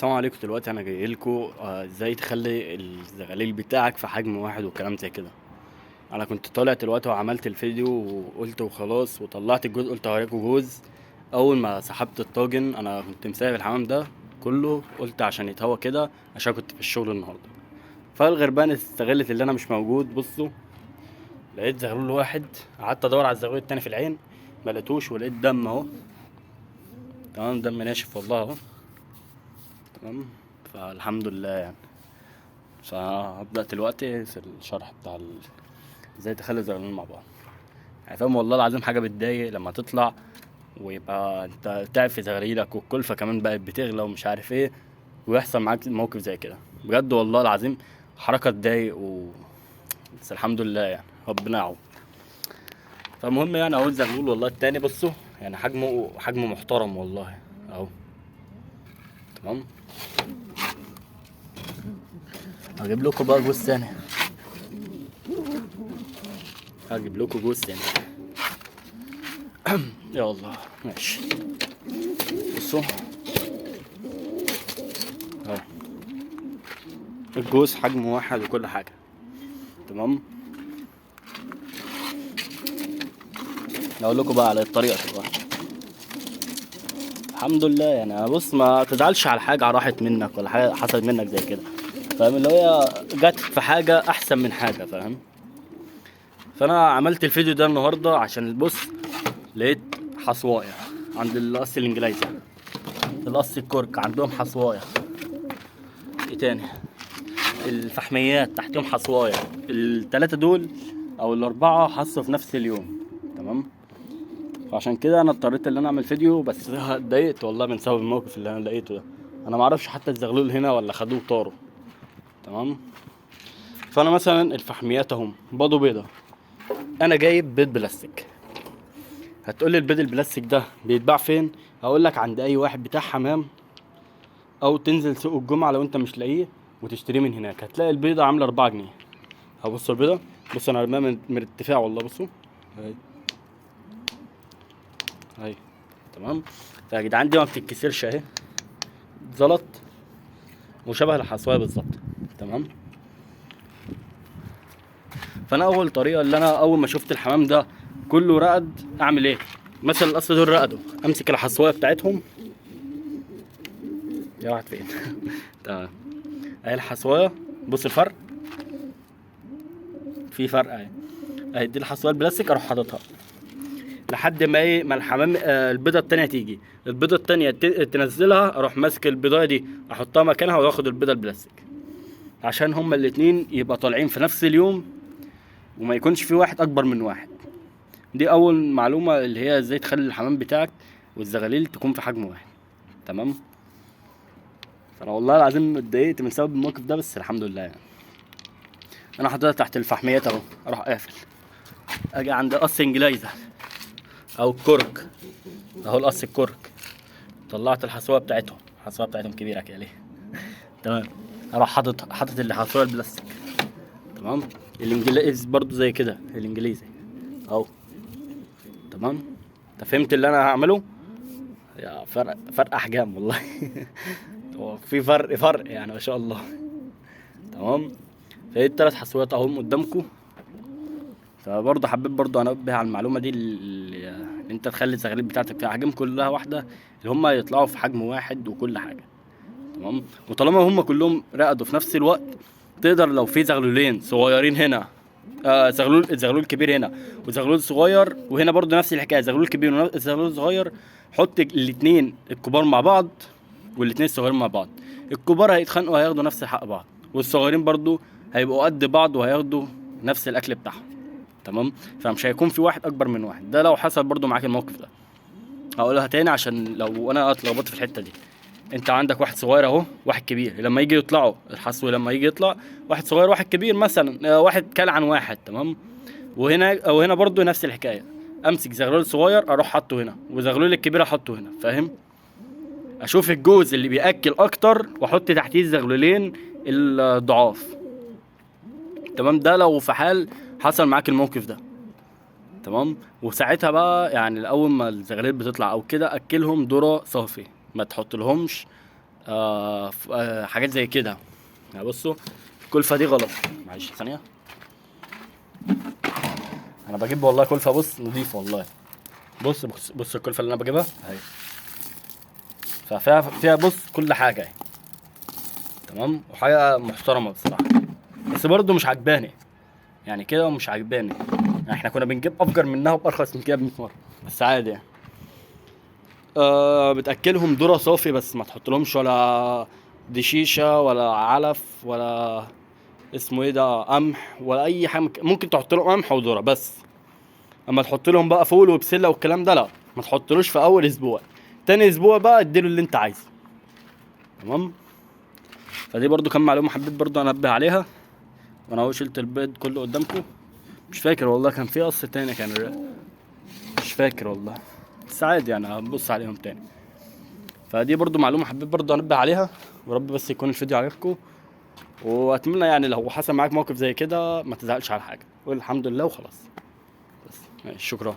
السلام عليكم. دلوقتي انا جاي لكم ازاي تخلي الزغاليل بتاعك في حجم واحد وكلام زي كده. انا كنت طالع دلوقتي وعملت الفيديو وقلت وخلاص وطلعت الجزء، قلت هوريكم جزء. اول ما سحبت الطاجن انا كنت مسايب الحمام ده كله، قلت عشان يتهوى كده عشان كنت في الشغل النهارده. فالغربان استغلت اللي انا مش موجود. بصوا لقيت زغلول واحد، قعدت ادور على الزغلول التاني في العين ما لقيتوش، ولقيت دم اهو، تمام، دم ناشف والله اهو، تمام. فالحمد لله يعني. فهبدأ دلوقتي في الشرح بتاع ازاي تخلي الزغلولين مع بعض. يعني فاهم والله العظيم حاجة بتضايق لما تطلع ويبقى انت تعب في زغاليلك والكلفة كمان بقت بتغلى ومش عارف ايه، ويحصل معاك موقف زي كده. بجد والله العظيم حركة تضايق بس الحمد لله يعني ربنا يعوض. فالمهم يعني اهو الزغلول والله التاني، بصوا يعني حجمه محترم والله اهو، تمام. هجيب لكم بقى جوز تاني، هجيب لكم جوز تاني. يا الله ماشي. بصوا اهو الجوز حجمه واحد وكل حاجة، تمام. اقول لكم بقى على الطريقة دلوقتي. الحمد لله يعني. بص ما تزعلش على حاجة راحت منك ولا حاجة حصلت منك زي كده، فاهم؟ اللي هي جت في حاجة احسن من حاجة، فاهم؟ فانا عملت الفيديو ده النهارده عشان بص لقيت حصوايه عند القص الانجليزي، القص الكرك عندهم حصوايه. ايه تاني؟ الفحميات تحتهم حصوايه. الثلاثة دول او الاربعة حصوا في نفس اليوم، تمام. فعشان كده انا اضطريت ان انا اعمل فيديو، بس اتضايقت والله من سبب الموقف اللي انا لقيته ده. انا معرفش حتى الزغلول هنا ولا خدوه وطاروا، تمام. فانا مثلا الفحميات اهم بيضوا بيضة، انا جايب بيض بلاستيك. هتقولي البيض البلاستيك ده بيتباع فين؟ هقول لك عند اي واحد بتاع حمام، او تنزل سوق الجمعة لو انت مش لاقيه وتشتريه من هناك. هتلاقي البيضة عامله 4 جنيه. هبصوا البيضة، بصوا انا رماها من ارتفاع والله، بصوا اهي اهي، تمام. فيا جدعان دي ما بتتكسرش اهي، زلط وشبه الحصوايه بالظبط، تمام. فانا اول طريقه اللي انا اول ما شفت الحمام ده كله رقد اعمل ايه؟ مثلا الاصل دول رقدوا، امسك الحصوايه بتاعتهم. يا واحد فين؟ تمام اهي الحصوايه، بص الفرق، في فرق اهي. اهي دي الحصوايه البلاستيك، اروح حاططها لحد ما ايه، ما الحمام البيضة التانية تيجي، البيضة التانية تنزلها، اروح ماسك البيضة دي احطها مكانها واخد البيضة البلاستيك، عشان هما الاتنين يبقى طالعين في نفس اليوم وما يكونش في واحد اكبر من واحد. دي اول معلومة اللي هي ازاي تخلي الحمام بتاعك والزغاليل تكون في حجم واحد، تمام. فانا والله العظيم اتضايقت من سبب الموقف ده، بس الحمد لله يعني. انا حاططها تحت الفحميات اهو، اروح قافل، اجي عند قص انجليزه او الكرك اهو، القص الكرك، طلعت الحصوه بتاعتهم، الحصوه بتاعتهم كبيرة كده ليه؟ تمام. اروح حاطط الحصوه البلاستيك، تمام. الانجليزي برضو زي كده، الانجليزي اهو، تمام. انت فهمت اللي انا هعمله؟ يا فرق احجام والله. هو في فرق يعني ما شاء الله، تمام. فايه التلات حصوات اهم قدامكم. فبرضه حبيت برضه انبه على المعلومة دي، اللي انت تخلي الزغاليل بتاعتك في احجام كلها واحدة، اللي هم يطلعوا في حجم واحد وكل حاجة، تمام. وطالما هم كلهم رقدوا في نفس الوقت، تقدر لو في زغلولين صغيرين هنا، زغلول كبير هنا وزغلول صغير، وهنا برضه نفس الحكاية، زغلول كبير وزغلول صغير، حط الاتنين الكبار مع بعض والاتنين الصغيرين مع بعض. الكبار هيتخانقوا هياخدوا نفس حق بعض، والصغيرين برضه هيبقوا قد بعض وهياخدوا نفس الاكل بتاعهم، تمام. فمش هيكون في واحد اكبر من واحد. ده لو حصل برضو معاك الموقف ده. هقولها تاني عشان لو انا اتلخبطت في الحتة دي. انت عندك واحد صغير اهو، واحد كبير، لما يجي يطلعوا الحصو، لما يجي يطلع واحد صغير واحد كبير مثلا، واحد كل عن واحد، تمام. وهنا برضو نفس الحكاية، امسك زغلول صغير اروح حاطه هنا، وزغلول الكبير احطه هنا، فاهم؟ اشوف الجوز اللي بياكل اكتر واحط تحتيه الزغلولين الضعاف، تمام. ده لو في حال حصل معاك الموقف ده، تمام. وساعتها بقى يعني اول ما الزغاليل بتطلع او كده اكلهم ذره صافي، ما تحط لهمش حاجات زي كده. يعني بصوا الكلفة دي غلط، معلش ثانية، انا بجيب والله كلفه بص نضيفه والله. بص بص بص الكلفة اللي انا بجيبها اهي، ففيها بص كل حاجة اهي، تمام، وحاجه محترمه بصراحة، بس برضو مش عجباني يعني كده، مش عجباني. يعني احنا كنا بنجيب افجر منها وبارخص من كده ب 100 مرة، بس عادي يعني. بتاكلهم ذره صافي بس، ما تحطلهمش ولا دشيشه ولا علف ولا اسمه ايه ده قمح ولا اي حاجة. ممكن تحط لهم قمح وذره بس، اما تحط لهم بقى فول وبسله والكلام ده لا، ما تحطلوش في اول اسبوع. تاني اسبوع بقى اديله اللي انت عايزه، تمام. فدي برضو كم معلومة حبيت برضو انبه عليها. وانا اهو شلت البيض كله قدامكم، مش فاكر والله كان في قص تاني كان، مش فاكر والله، بس عادي يعني هنبص عليهم تاني. فدي برضو معلومة حبيت برضو انبه عليها، ورب بس يكون الفيديو عجبكم، واتمنى يعني لو حصل معاك موقف زي كده ما تزعلش على حاجة، قول الحمد لله وخلاص بس. ماشي، شكرا.